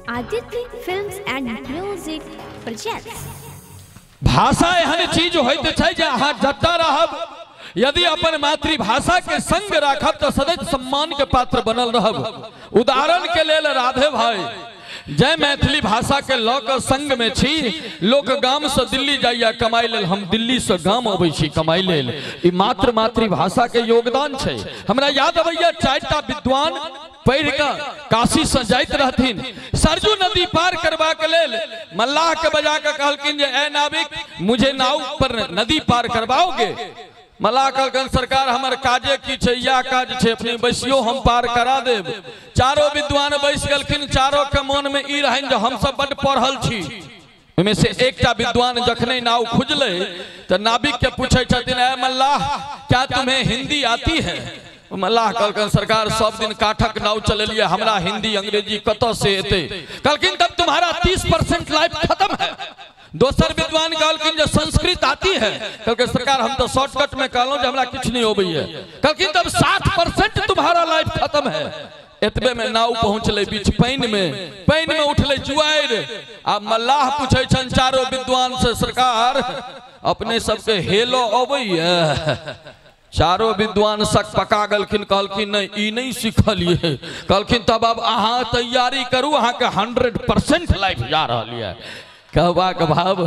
Aditya Films and Music presents. भाषा एहन चीज होइत छै जे अहाँ जतऽ रहब यदि अपन मातृभाषा के संग राखब तो सदैव सम्मान के पात्र बनल रहब। उदाहरण के लेल राधे भाई जय मैथिली भाषा के लऽ कऽ संग में छी। लोक गाम से दिल्ली जाइया कमाई लेल, हम दिल्ली से गाम अबै छी कमाई लेल। ई मात्र मातृभाषा के योगदान छै। हमरा याद अबैया 4टा विद्वान पढ़ि कऽ काशी से जाइत रहथिन। सरजू नदी पार करबाक लेल मल्लाह के बजा कऽ कहलखिन जे ए नाविक, मुझे नाव पर नदी पार करवाओगे? मल्लाह कहलखिन सरकार हमर काजे की छै, इएह काज छै, अपने बैसियो हम पार करा देब। चारो विद्वान बैस गेलखिन। चारो के मन में ई रहनि जे हमसब बड्ड पढ़ल छी। ओहिमे से एकटा विद्वान जखने नाव खुजलै तऽ नाविक के पूछै छथिन, ए मल्लाह क्या तुम्हें हिंदी आती है? मल्लाह कहलखिन सरकार सब दिन काठक नाव चलेलियै, हमरा हिंदी अंग्रेजी कतऽ से एतै? कहलखिन तब तुम्हारा 30% लाइफ खत्म है। दोसर विद्वान कहलखिन जे संस्कृत आती है? कहलखिन सरकार हम तो शॉर्टकट में कहलहुँ जे हमरा किछु नहीं अबैया। कहलखिन तब 60% तुम्हारा लाइफ खत्म है। एतबे में नाव पहुँचलै बीच पानि में, पानि में उठलै जुआरि। आ मल्लाह पूछै छनि चारो विद्वान से, सरकार अपने सबके हेलो अबैया? चारो विद्वान सक पका गेलखिन। कहलखिन नहीं ई नहीं सिखलियै। कहलखिन तब अब अहाँ तैयारी करू, अहाँके 100% लाइफ जा रहल यऽ। कहबाक भाव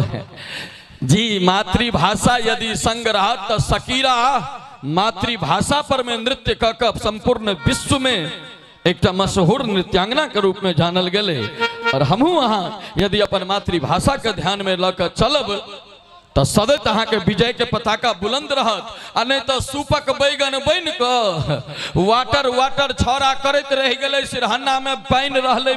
जी मातृभाषा यदि संग रहत तऽ शकीरा मातृभाषा पर में नृत्य कऽ कऽ संपूर्ण विश्व में एकटा मशहूर नृत्यांगना के रूप में जानल गेलै। और हमहूँ अहाँ यदि अपन मातृभाषा के ध्यान में लऽ कऽ चलब तऽ सदैत अहाँके विजय के पताका बुलंद रहत। आ नहीं तऽ सूपक बैगन बनि कऽ वाटर वाटर छौड़ा करैत रहि गेलै। सिरहन्ना में पानि रहलै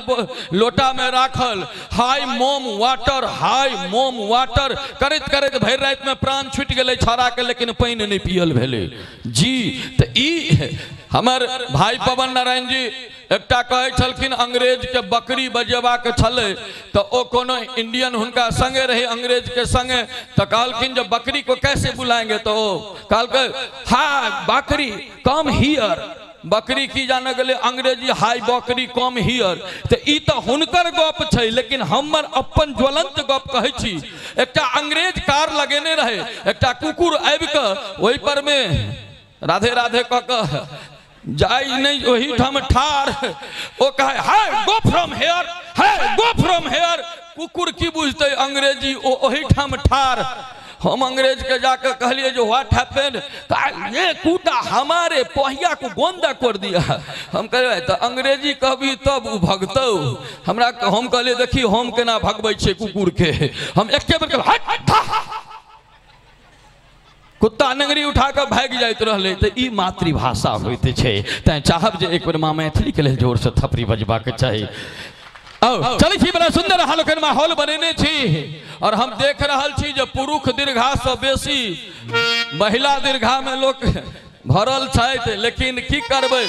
लोटा में राखल, hi mom water hi mom water करैत करैत भरि राति में प्राण छूटि गेलै छौड़ा के, लेकिन पानि नहि पियल भेलै जी। तऽ ई हमर भाई पवन नारायण जी एकटा कहै छलखिन अंग्रेज के बकरी बजेबाक छलै तऽ ओ कोनो इंडियन हुनका संगे रही अंग्रेज के संगे, तऽ कहलखिन जे बकरी को कैसे बुलाएंगे? तो ओ कहलकै हाय बकरी कम here. बकरी की जाने गेलै अंग्रेजी हाय बकरी कम here. तऽ ई तऽ हुनकर गप छै, लेकिन हमर अपन ज्वलंत गप कहै छी। एकटा अंग्रेज कार लगेने रहे, एकटा कुकुर आबि कऽ ओहि पर में राधे राधे कऽ कऽ जाय नहीं ओही ठाम ठार। ओ कहे hi go from here, hi go from here. कुकुर की बुझतै अंग्रेजी, ओ ओही ठाम ठार। हम अंग्रेज के जाकर कहलिए जो what happened? ये कूटा हमारे पहिया को गोंदा कर दिया। हम कहलिए तो अंग्रेजी कहबी तब उ भगतौ। हमरा हम कहलिए देखी हम केना भगबै छियै कुकुर के। हम एके बेर हट कुत्ता नंगरी उठा कऽ भागि जाइत रहलै। तऽ ई मातृभाषा होइत छै। तैं चाहब जे एक बेर माँ मैथिली के लेल जोर से थपड़ी बजबाक चाही। आओ चलै छी, बड़ा सुंदर अहाँ लोकनि माहौल बनेने छी। और हम देख रहल छी जे पुरुष दीर्घा से बेसी महिला दीर्घा में लोक भरल छथि। लेकिन की करबै,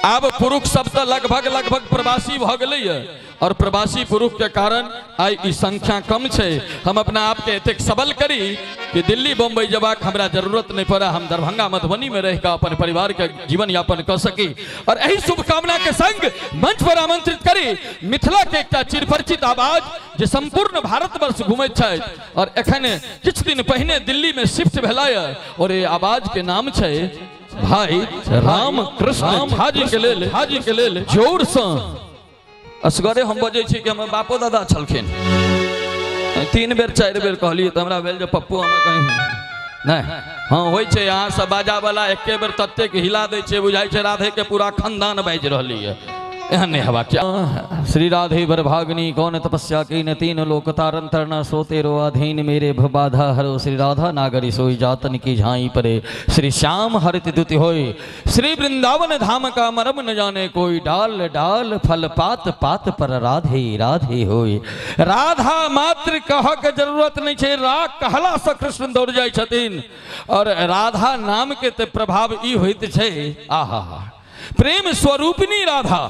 आब पुरुष सब तऽ लगभग लगभग प्रवासी भऽ गेलैए और प्रवासी पुरुष के कारण आइ ई संख्या कम छै। हम अपना आप के एतेक सबल करी कि दिल्ली बम्बई जबाक हमरा जरूरत नहीं पड़ा, हम दरभंगा मधुबनी में रह कऽ अपन परिवार के जीवन यापन कऽ सकी। और एही शुभकामना के संग मंच पर आमंत्रित करी मिथिला के एकटा चिरपरिचित आवाज जे संपूर्ण भारतवर्ष घुमैत छथि और एखन किछु दिन पहिने दिल्ली में शिफ्ट भेला यऽ, और ये आवाज के नाम छै भाई राम कृष्ण झा जी के लेल, झा जी के लेल जोर सँ। असगरे हम बजै छी कि हमर बापो दादा छलखिन। 3 बेर 4 बेर कहलियै तऽ हमरा भेल जे पप्पू हमें कहीं नहीं। हाँ होइ छै, अहाँ सब बाजावला एके बेर ततेक हिला दै छै, बुझाइ छै राधे के पूरा खानदान बाजि रहली है। एहन नहीं हेबाक चाही। श्री राधे बरभाग्नि कौन तपस्या की न तीन लोक तारन तरना सोते रो अधीन मेरे भबाधा हरो। श्री राधा नागरी सोई जातन की झाई परे श्री श्याम हरित दुति होय। श्री वृंदावन धाम का मरम न जाने कोई, डाल डाल फल पात पात पर राधे राधे होय। राधा मात्र कह के जरूरत नहीं छै, रा कहला से कृष्ण दौड़ जाइ छथिन। और राधा नाम के ते प्रभाव ई होइत छै, आहा प्रेम स्वरूपिणी राधा।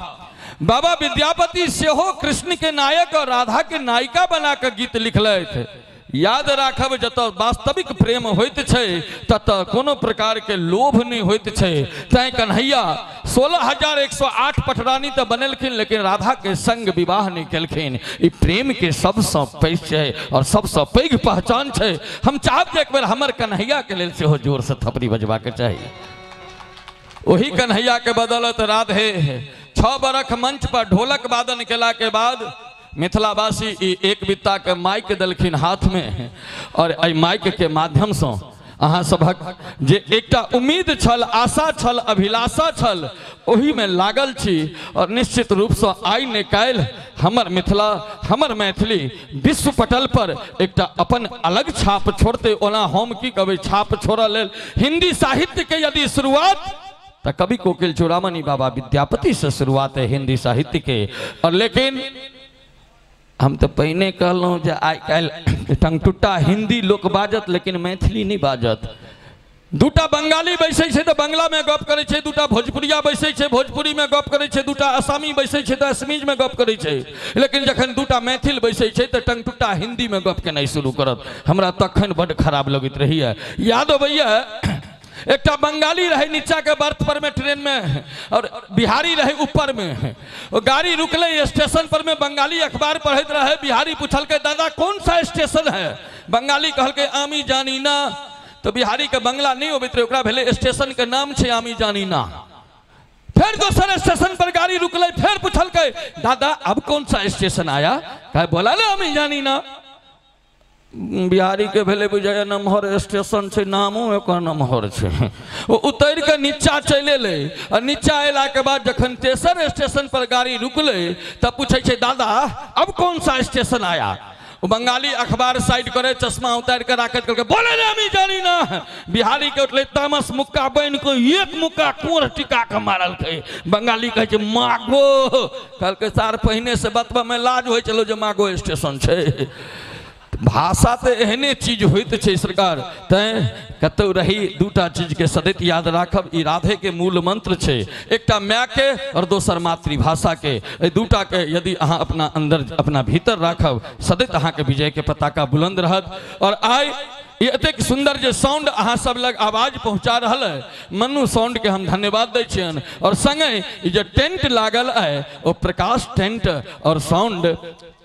बाबा विद्यापति सेहो कृष्ण के नायक और राधा के नायिका बना के गीत लिखलथि। याद राखब जतऽ वास्तविक प्रेम होइत छै ततऽ कोनो प्रकार के लोभ नहीं होइत छै। तैं कन्हैया 16,108 पटरानी तऽ बनेलखिन, लेकिन राधा के संग विवाह नहीं केलखिन। ई प्रेम के सबसँ पैघ छै और सबसँ पैघ पहचान छै। हम चाहब जे एक बेर हमर कन्हैया के लेल सेहो जोर से थपड़ी बजबा के चाही। वही कन्हैया के बदौलत राधे 6 बरख मंच पर ढोलक वादन केला के बाद मिथिलावासी एक बित्ता के माइक दलखिन हाथ में, और एहि माइक के माध्यम से अहाँ सभक जे एकटा उम्मीद छल, आशा छल, अभिलाषा छल, ओही में लागल छी। और निश्चित रूपसँ आइ ने काल्हि हमर मिथिला, हमर मैथिली विश्व पटल पर एकटा अपन अलग छाप छोड़ते। ओना हम की कहबै, छाप छोड़ऽ लेल हिंदी साहित्य के यदि शुरुआत तऽ कवि कोकिल चूड़ामणि बाबा विद्यापति से शुरुआत है हिंदी साहित्य के। और लेकिन हम तो पहिने कहलहुँ जे आइ काल्हि टंगटुट्टा हिंदी लोक बाजत लेकिन मैथिली नहीं बाजत। दूटा बंगाली बैसै छै तऽ बंगला में गप करै छै, दूटा भोजपुरिया बैसै छै भोजपुरी में गप करै छै, दूटा आसामी बैसै छै तऽ असमीज में गप करै छै, लेकिन जखन दूटा मैथिल बैसै छै तऽ टंगटुट्टा हिंदी में गप केनाइ शुरू करत। हमरा तखन बड्ड खराब लगैत रहैए। याद अबैए एकटा बंगाली रहे नीचा के बर्थ पर में ट्रेन में और बिहारी रहे ऊपर में। गाड़ी रुकले स्टेशन पर में, बंगाली अखबार पढ़ैत रहे, बिहारी पूछलकै दादा कौन सा स्टेशन है? बंगाली कहलकै आमी जानी ना। तो बिहारी के बंगला नहीं अबैत रहे, ओकरा भेलै स्टेशन के नाम छै आमी जानी ना। फिर दोसर स्टेशन पर गाड़ी रुकले, फिर पूछलकै दादा अब कौन सा स्टेशन आया? कहे बोला ना आमी जानी ना। बिहारी के भेलै बुझाइए नमहर स्टेशन छै, नामो एकर नमहर छै। ओ उतरि कऽ नीचा चलि एलै आ नीचा अयलाके बाद जखन तेसर स्टेशन पर गाड़ी रुकलै तऽ पूछै छै दादा अब कौन सा स्टेशन आया? ओ बंगाली अखबार साइड करे, चश्मा उतारि कऽ राखैत कहलकै बोले ने आमी जानी ना। बिहारी के उठलै तामस, मुक्का बान्हि कऽ एक मुक्का कोढ़ टिका कऽ मारलकै। बंगाली कहै छै मागो, कहलकै सार पहिने से बतबऽमे लाज होइ छलौ जे मागो स्टेशन छै। भाषा तो एहने चीज होइत छै सरकार। तैं कतौ रही दूटा चीज के सदैत याद राखब, ई राधे के मूल मंत्र छै, एकटा माय के और दोसर मातृभाषा के। एहि दूटा के यदि अहाँ अपना अंदर अपना भीतर राखब सदैत अहाँ के विजय के पताका बुलंद रहत। और आइ एतेक सुंदर जे साउंड अहाँ सब लग आवाज पहुँचा रहल है, मन्नू साउंड के हम धन्यवाद दै छियनि। और संगे ई जे टेंट लागल है ओ प्रकाश टेंट और साउंड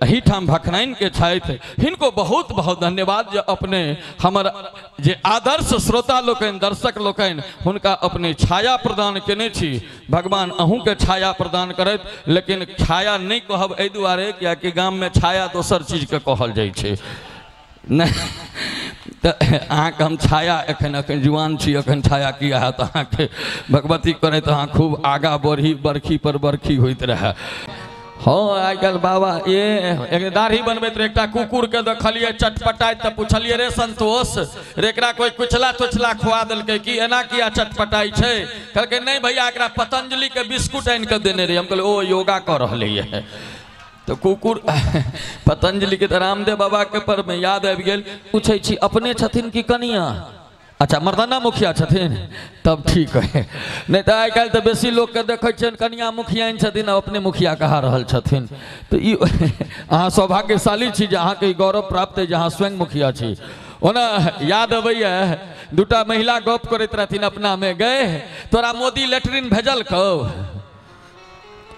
एहिठाम भखनाइन के छथि, हिनको बहुत बहुत धन्यवाद जे अपने हमर जे आदर्श श्रोता लोकनि, दर्शक लोकनि, हुनका अपने छाया प्रदान केने छी। भगवान अहूँके छाया प्रदान करैत, लेकिन छाया नहीं कहब एहि दुआरे कियाकि गाममे छाया दोसर चीजके कहल जाइ छै। नहीं तऽ अहाँके हम छाया एखन एखन जुआन छी, एखन छाया किया हैत? अहाँके भगवती करैत अहाँ खूब आगाँ बढ़ी, बरखी पर बरखी होइत रहए। हाँ आइ काल्हि बाबा ए एक दाढ़ी बनबैत रहे, एकटा कुकुर के देखलियै चटपटाइत तऽ पुछलियै रे संतोष रे एकरा कोई कुचला तुचला खुआ देलकै कि एना किया चटपटाइ छै? कहलकै नहीं भैया एकरा पतंजलि के बिस्कुट आनि कऽ देने रही। हम कहलियै ओ योगा कऽ रहलैए। तो कुकुर पतंजलि के तऽ रामदेव बाबा के पर में याद आबि गेल। पूछै छी अपने छथिन कि कनिया? अच्छा मर्दाना मुखिया छथिन तब ठीक है, नहीं तो आइ काल्हि तऽ बेसी लोकके देखै छियनि कनिया मुखियाइन छथिन आ अपने मुखिया कहा रहल छथिन। तऽ ई अहाँ सौभाग्यशाली छी जे अहाँके ई गौरव प्राप्त अइ जे अहाँ स्वयं मुखिया छी। ओना याद अबैए दूटा महिला गप करैत रहथिन अपनामे, गए तोरा मोदी लैट्रिन भेजलकौ?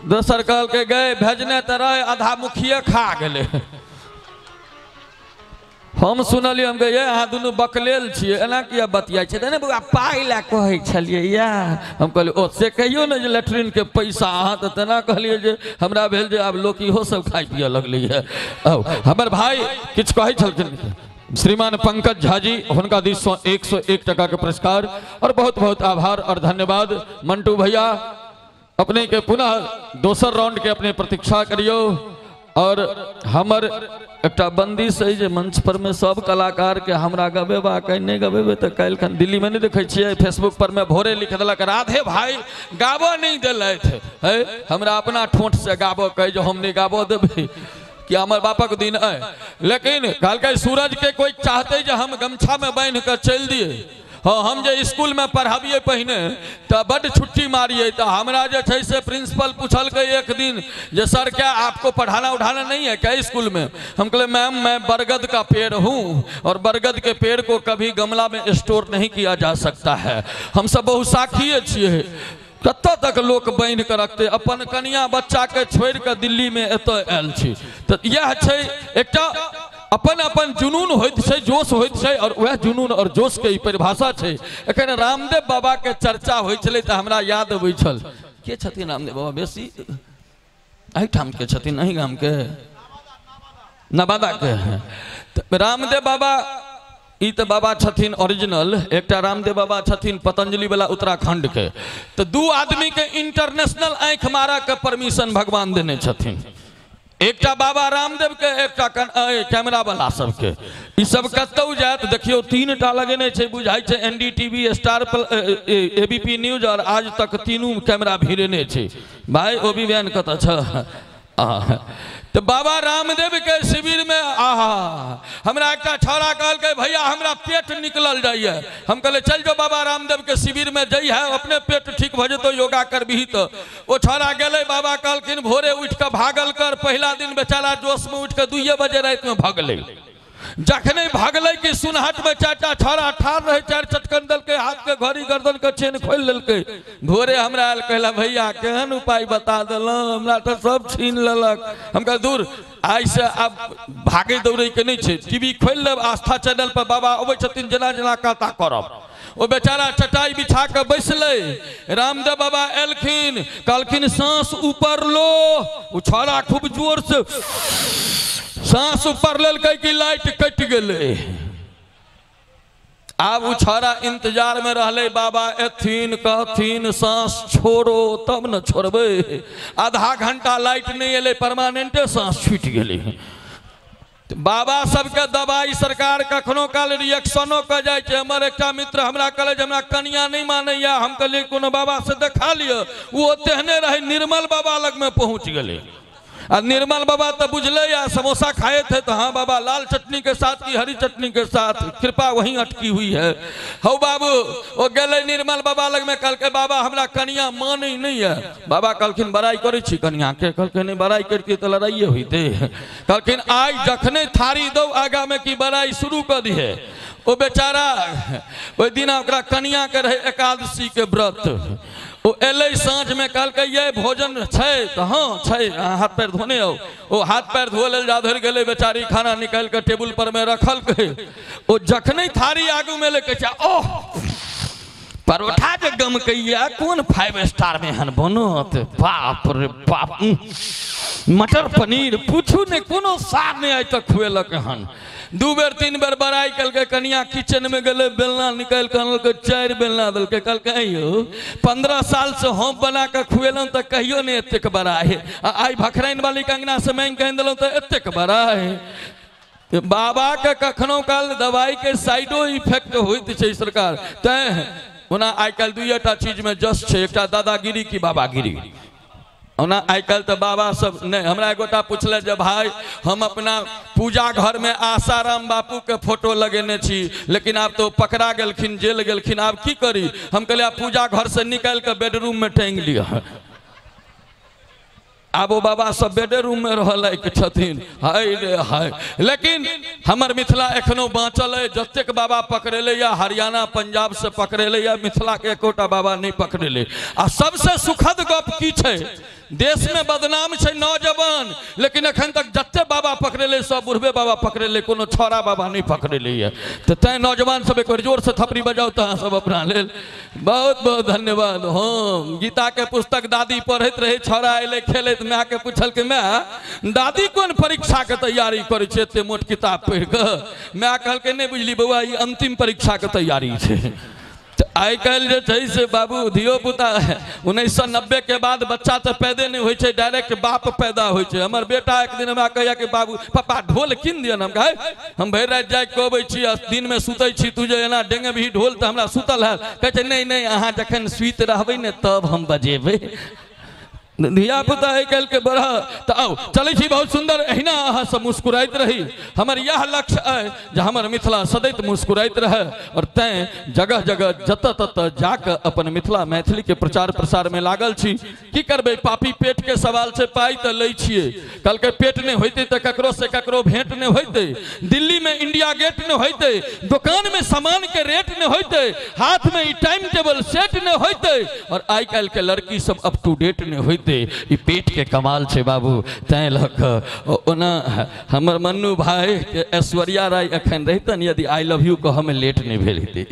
दोसर कहलकै गए भेजने तऽ रहे आधा मुखिया खा गेलै। हम सुनलियै, हम कहियै अहाँ दुनू बकलेल छियै, एना किया बतियाइ छियै? नहि बौआ पाइ लए कहै छलियै या। हम कहलियै ओ से कहियौ ने जे लैट्रिनके पैसा, अहाँ तऽ तेना कहलियै जे हमरा भेल जे आब लोक इहो सब खाइ पियऽ लगलैए। हमर भाई किछु कहै छलखिन श्रीमान पंकज झा जी, हुनका दिससँ 101 टका के पुरस्कार और बहुत बहुत आभार और धन्यवाद। मंटू भैया अपने के पुनः दोसर राउंड के अपने प्रतीक्षा करियौ। और हमर एकटा बंदिश अइ जे मंच पर में सब कलाकार के हमरा गबेबाक अइ, नहि गबेबै तऽ काल्हिखन दिल्ली में नहीं देखै छियै फेसबुक पर में भोरे लिख देलक राधे भाई गाबऽ नहीं देलथि है, हमरा अपना ठोंठ से गाबऽ कहै जे हम नहीं गाबऽ देबै कि हमर बापक दिन अइ। लेकिन कहलकै सूरज के कोई चाहते जे हम गमछा में बान्हि कऽ चलि दियै हाँ, हम जे स्कूल में पढ़ाबिए पहिने तो बड छुट्टी मारिए, तो हमरा जे छै से प्रिंसिपल पूछलकै एक दिन जे सर क्या आपको पढ़ाना उढ़ाना नहीं है क्या स्कूल में? हम कहले मैम मैं बरगद का पेड़ हूँ और बरगद के पेड़ को कभी गमला में स्टोर नहीं किया जा सकता है। हम सब बहुसाखिए छियै, कतऽ तक लोक बान्हि कऽ रखतै? अपन कनिया बच्चा के छोड़ि कऽ दिल्ली में एतऽ आयल छी। तऽ इएह छै एकटा अपन अपन जुनून होइत छै, जोश होइत छै, और वएह जुनून और जोश के ई परिभाषा छै। एखन रामदेव बाबा के चर्चा होइ छलै तऽ हमरा याद अबै छल, के छथिन रामदेव बाबा? बेसी एहिठाम के छथिन, अही गाम के, नवादा के। तऽ रामदेव बाबा ई तऽ बाबा छथिन ओरिजिनल, एकटा रामदेव बाबा छथिन पतंजलि वाला उत्तराखंड के। तऽ दू आदमी के इंटरनेशनल आँखि मारऽ के परमिशन भगवान देने छथिन, एकटा बाबा रामदेव के, एकटा कैमरा वाला सबके। ई सब कतौ जायत देखियौ 3 टा लगेने छै, बुझाइ छै एनडीटीवी, स्टार, एबीपी न्यूज और आज तक तीनू कैमरा भिड़ेने छै। भाई ओ भी वैन कतऽ छ? तो बाबा रामदेव के शिविर में आहा हमरा एकटा छौड़ा कहलकै भैया हमरा पेट निकलल जाइए। हम कहले चल जो बाबा रामदेव के शिविर में जइहे, अपने पेट ठीक भऽ जेतौ, योगा करबिही। तऽ ओ छौड़ा गेलै, बाबा कहलखिन भोरे उठि कऽ भागल कर। पहिला दिन बेचारा जोश में उठि कऽ 2 बजे राति में भगलै। जखने भागलै कि सुनहट में 4टा छौड़ा ठाढ़ रहे, 4 चटकन देलकै, हाथ के घड़ी गर्दन के चेन खोलि लेलकै। भोरे हमरा आयल कहला भैया केहन उपाय बता देलहुँ, हमरा तऽ सब छीन लेलक। हम कहल दूर, आइ से आब भागै दौड़ै के नहि छै, टीवी खोलि लेब, आस्था चैनल पर बाबा अबै छथिन, जेना जेना कहता करब। ओ बेचारा चटाई बिछा के बैसलै, रामदेव बाबा एलखिन, कहलखिन सांस ऊपर लो। ओ छौड़ा खूब जोर से सांस ऊपर लेलकै कि लाइट कटि गेलै। आब ओ छौड़ा इंतजार में रहलै, बाबा एथिन कहथिन सांस छोड़ो तब न छोड़बै। आधा घंटा लाइट नहि एलै, परमानेंटे सांस छूटि गेलै। बाबा सबके दवाई सरकार कखनो काल रिएक्शनो कऽ जाइ छै। हमर एकटा मित्र हमरा कहलै जे हमरा कनिया नहि मानैया। हम कहलियै कोनो बाबा से देखा लिअ। ओ तेहने रहै, निर्मल बाबा लगमे पहुँच गेलै। आ निर्मल बाबा तो बुझले या समोसा खाए थे, तो हाँ बाबा लाल चटनी के साथ की हरी चटनी के साथ, कृपा वहीं अटकी हुई है। हौ बाबू ओ गेलै निर्मल बाबा लग में, कहलकै बाबा हमरा कनिया मानै नहीं है। बाबा कहलखिन बड़ाई करै छी कनिया के? कहलकै नहीं, बड़ाई करती तो लड़ाइए होइते। कहलखिन आइ जखने थारी दौ आगा में की बड़ाई शुरू कऽ दिहे। ओ बेचारा ओहि दिना ओकरा कनिया के रहे एकादशी के व्रत। ओ एलै साँझ में, कहलकै ये भोजन छै? तऽ हाँ छै, हाथ पैर धोने आओ। ओ हाथ पैर धो लेल जा धरि गेलै, बेचारी खाना निकालि कऽ टेबुल पर में रखलकै। ओ जखने थारी आगू में एलै कहै छै ओह परोठा जे गमकैया कोन 5 स्टार में हन बनत, बाप रे बाप, मटर पनीर पूछू ने कोनो सार नहि आइ तक खुएलक हन। 2 बेर 3 बेर बड़ाई कलकै। कनिया किचन में गेलै, बेलना निकालि कऽ अनलकै, 4 बेलना देलकै। कहलकै अइयो 15 साल से हम बना कऽ खुएलहुँ तऽ कहियो नहि एतेक बड़ाई, आ आइ भखराइन वाली के अंगना से माँगि कऽ आनि देलहुँ तऽ एतेक बड़ाई। बाबा के कखनो काल दवाई के साइडो इफेक्ट होइत छै सरकार। तैं ओना आइ काल्हि 2टा चीज में जस छै, एकटा दादागिरी की बाबागिरी। ओना आइ काल्हि तऽ बाबा सब नहि। हमरा एगोटा पुछले जे भाई हम अपना पूजा घर में आसाराम बापू के फोटो लगेने छी, लेकिन आब तो पकड़ा गेलखिन, जेल गेलखिन, आब की करी? हम कहलियै आब पूजा घर से निकालि कऽ बेडरूम में टाँगि लिअ। आब ओ बाबा सब बेडे रूम में रह लायक छथिन। हाय रे हाय। लेकिन हमर मिथिला एखनो बाँचल अइ। जतेक बाबा पकड़ेलै या हरियाणा पंजाब से पकड़ेलै या मिथिला के एकोटा बाबा नहि पकड़ेलै। आ सबसे सुखद गप की छै, देश में बदनाम छै नौजवान, लेकिन एखन तक जते बाबा पकड़ेलै सब बुढ़बे बाबा पकड़ेलै, कोनो छौड़ा बाबा नहि पकड़ेलै। तऽ तैं नौजवान सब एक बेर जोर से थपड़ी बजाउ तऽ अहाँ सब अपना लेल। बहुत बहुत धन्यवाद। हाँ, गीता के पुस्तक दादी पढ़ैत रहै, छौड़ा एलै खेलैत, माय के पूछलकै माय दादी कोन परीक्षा के तैयारी करै छै एते मोट किताब पढ़ि कऽ? माय कहलकै नहि बुझली बौआ, ई अंतिम परीक्षा के तैयारी छै। आइ काल्हि जे छै से बाबू धियो पुता 1990 के बाद बच्चा तऽ पैदे नहि होइ छै, डायरेक्ट बाप पैदा होइ छै। हमर बेटा एक दिन हमरा कहैया कि बाबू पापा ढोल कीन दिअ। हम कहै हम भरि राति जागि कऽ अबै छी आ दिनमे सुतै छी, तू जे एना डेंगबही ढोल तऽ हमरा सुतल हैत। कहै छै नहि नहि, अहाँ जखन सुति रहबै ने तब हम बजेबै। धिया पुता आइ काल्हि के बड़ा। तऽ आउ चलै छी, बहुत सुंदर एहिना अहाँ सब मुस्कुराइत रही। हमर यह लक्ष्य अइ जे हमर मिथिला सदैत मुस्कुराइत रहे और तैं जगह जगह जतऽ ततऽ जाकऽ अपन मिथिला मैथिली के प्रचार प्रसार में लागल छी। की करबै, पापी पेट के सवाल छै, पाइ तऽ लै छियै। कहलकै पेट नहि होइतै तऽ ककरो से ककरो भेंट नहि होइतै, दिल्ली में इंडिया गेट नहि होइतै, दुकान में सामान के रेट नहि होइतै, हाथ में ई टाइम टेबल सेट नहि होइतै और आइ काल्हि के लड़की सब अप टू डेट नहि होइतै। ई पेट के कमाल छै बाबू। तैं लऽ कऽ ओना हमर मन्नू भाई के ऐश्वर्या राय एखन रहितन यदि I love you कहऽ में लेट नहीं भेल हेतै।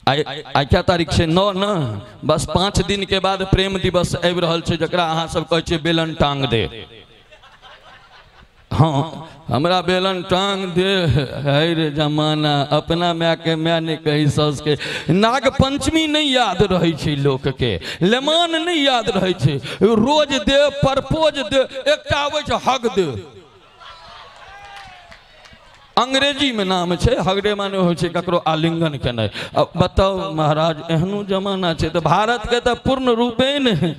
आइ आइ क्या तारीख छै? 9 न, बस 5 दिन के बाद प्रेम दिवस आबि रहल छै, जकरा अहाँ सब कहै छियै बेलन टांग दे। हाँ, हमरा बेलन टांग दे है रे जमाना, अपना माय के माय नहीं कही सास के। नाग पंचमी नहीं याद रहे छै लोक के, लेमान नहीं याद रहे छै, रोज दे परपोज दे, एकटा आबै छै हग दे, अंग्रेजी में नाम छै हगडे, माने होइ छै ककरो आलिंगन केनाइ। अब बताउ महाराज, एहनो जमाना छै तऽ भारत के तऽ पूर्ण रूपेण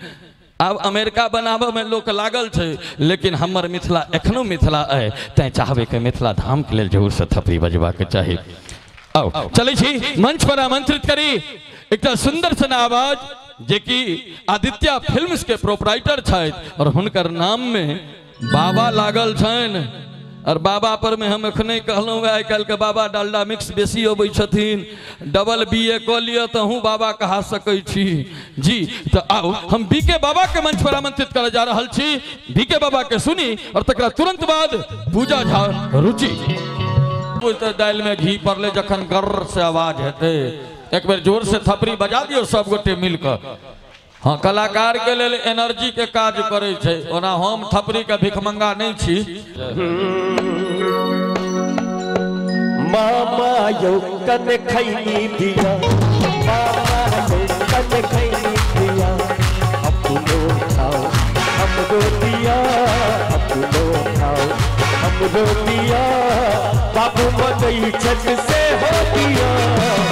आब अमेरिका बनाबऽ में लोक लागल छै, लेकिन हमर मिथिला एखनो मिथिला अइ, तैं चाहबै के मिथिला धाम के लेल जरूर से थपड़ी बजबाक चाही। आउ चलै छी, मंच पर आमंत्रित करी एकटा सुंदर सन आवाज जेकि आदित्य फिल्म्स के प्रोपराइटर छथि और हुनकर नाम में बाबा लागल छनि। और बाबा पर में हम एखने कहलहुँ आइ काल्हि के बाबा डालडा मिक्स बेसी अबै छथिन, डबल बी ए कऽ लिअ तऽ अहूँ बाबा कहा सकै छी जी। तऽ आउ हम बी के बाबा के मंच पर आमंत्रित करऽ जा रहल छी। बी के बाबा के सुनी और तकरा तुरंत बाद पूजा झा रुचि। दालि में घी पड़ले जखन गर्र से आवाज हेतै, एक बेर जोर से थपड़ी बजा दियौ सब गोटे मिलकऽ। हाँ, कलाकार के लेल एनर्जी के काज करै छै, ओना हम थपड़ी के भिखमंगा नहीं छी। मामा यौ कन खैनी दिया, मामा यौ कन खैनी दिया, अपनो खाओ हमरो दिया, अपनो खाओ हमरो दिया, बाबू मदई छत से हो दिया।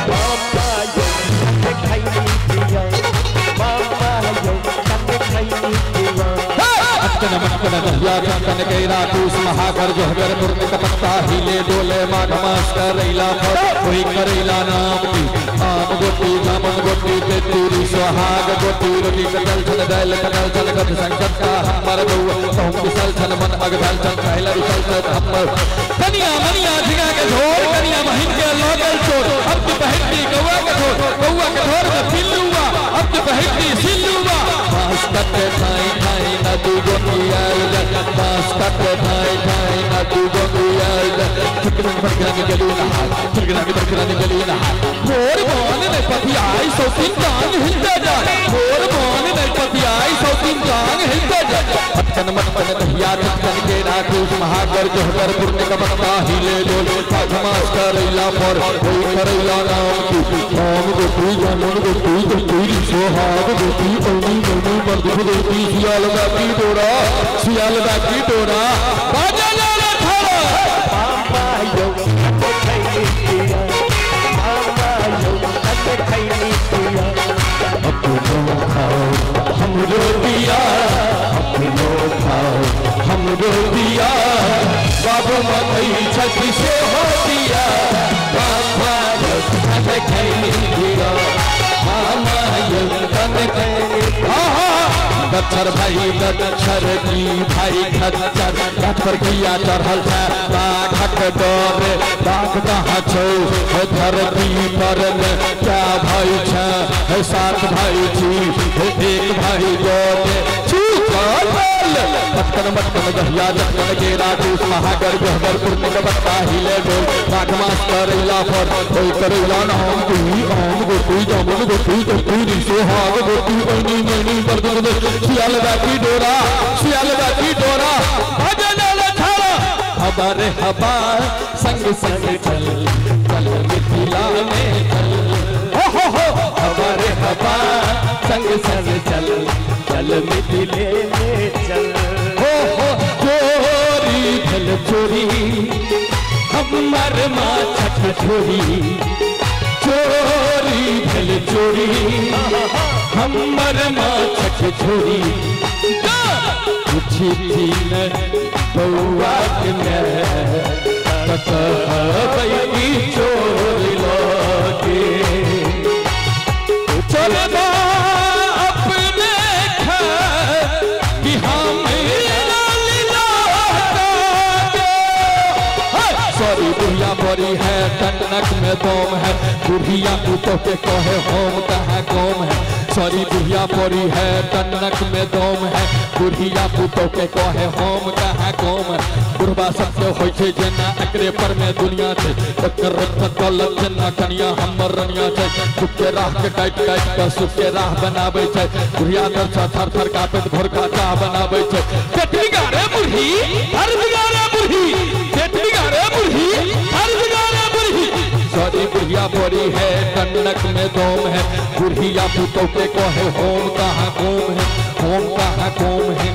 मामा यौ कन खैनी दिया, मामा यौ कन खैनी दिया। मटकन दहिया कन केरा तूस महागर जोहगर पुरन कपत्ता हिले डोले माघ मास करैला फल कोई करैला नाम की, आम गोटी जामुन गोटी तेतुरी सोहाग गोटी, रोटी कटल छन दाल कटल छन गद संकटा हमर बउआ कहूं कुशल छन मन अगधल छन पहला रुसल छन हमर कनिया मनिया झिंगा के झोर, कनिया बहिन के लागल चोर, अब के बहिन कौआ के झोर, कौआ के झोर में पिल्लुआ, अब के बहिन सिल्लुआ। बांस कटे ठाई ठाई नदी गोटी आइल, बांस कटे ठाई ठाई नदी गोटी आइल, ठिकरन बरकरानी गली नहाय, ठिकरन बरकरानी गली नहाय, मोर बोन ने पतियाई सौ तीन टांग हिलते जाए, मोर बोन ने पतियाई सौ तीन टांग हिलते जाए। मटकन मटकन दहिया मटकन के राखूस महागर जोहगर पुरन कपत्ता हिले डोले माघ मास करैला फर कोई करैला नाम की, आम गोटी जामुन गोटी तेतुरी सोहाग गोटी, ओनी मोनी मर्द गोटी, सियाल बाकी डोरा, सियाल बाकी डोरा, बाजा लाला थारा। मामा यौ कन खैनी दिया, मामा यौ कन खैनी दिया, अपनो खाओ हमरो दिया, अपनो खाओ हमरो दिया, बाबू मकई छठी से हो दिया। मामा यौ कन खैनी दिया, मामा यौ कन खैनी। गच्छर भाई गच्छर की भाई खच्चर, घाट पर किया चढ़ल छै बाघक डरे, बाघ कहाँ छौ हे धरती पर ने, क्या भाई छै हे 7 भाई छी हे 1 भाई गोटे छी। मटकन मटकन दहिया जटकन केरा तूस महागर गहबर पुरन कपत्ता हिले डोल माघ मास करैला फर कोई करैला नाम की, आम गोटी जामुन गोटी तेतुरी सोहाग गोटी, ओनी मोनी मर्द गोटी, सियाल बाकी डोरा, सियाल बाकी डोरा, बाजा लाला थारा। हवा रे हवा संग संग चल चल मिथिला में चल, हो हो हो हवा रे हवा संग संग चल चल मिथिले में चल, हो हो चोरी भल चोरी हमर माँ छठ छोरी, चोरी भल चोरी हमर माँ छठ छोरी, पूछथिन बौआ के माय त कहबै की चोर लऽ चलना अपने कि हम सॉरी बुढ़िया बड़ी है टनक में दम है, बुढ़िया पुतोह के कहे हम कहाँ कम है। सॉरी बुढ़िया बड़ी है टनक में दम है, बुढ़िया पुतोह के कहे हम कहाँ कम है। बुढ़बा सबके होइ छै जेना एकरे पर में दुनिया छै, एकर दौलत जेना कनिया हमर रनिया छै। सुख के राह के काटि काटि कऽ सुख के राह बनाबै छै, बुढ़िया दर सँ थर थर काँपैत भोरका चाह बनाबै छै। पेट बिगाड़े बुढ़ी हर बिगाड़े बुढ़ी, पेट बिगाड़े बुढ़ी हर बिगाड़े बुढ़ी। सॉरी बुढ़िया बड़ी है टनक में दम है, बुढ़िया पुतोह के कहे होम कहाँ गोम है, होम कहाँ गोम है।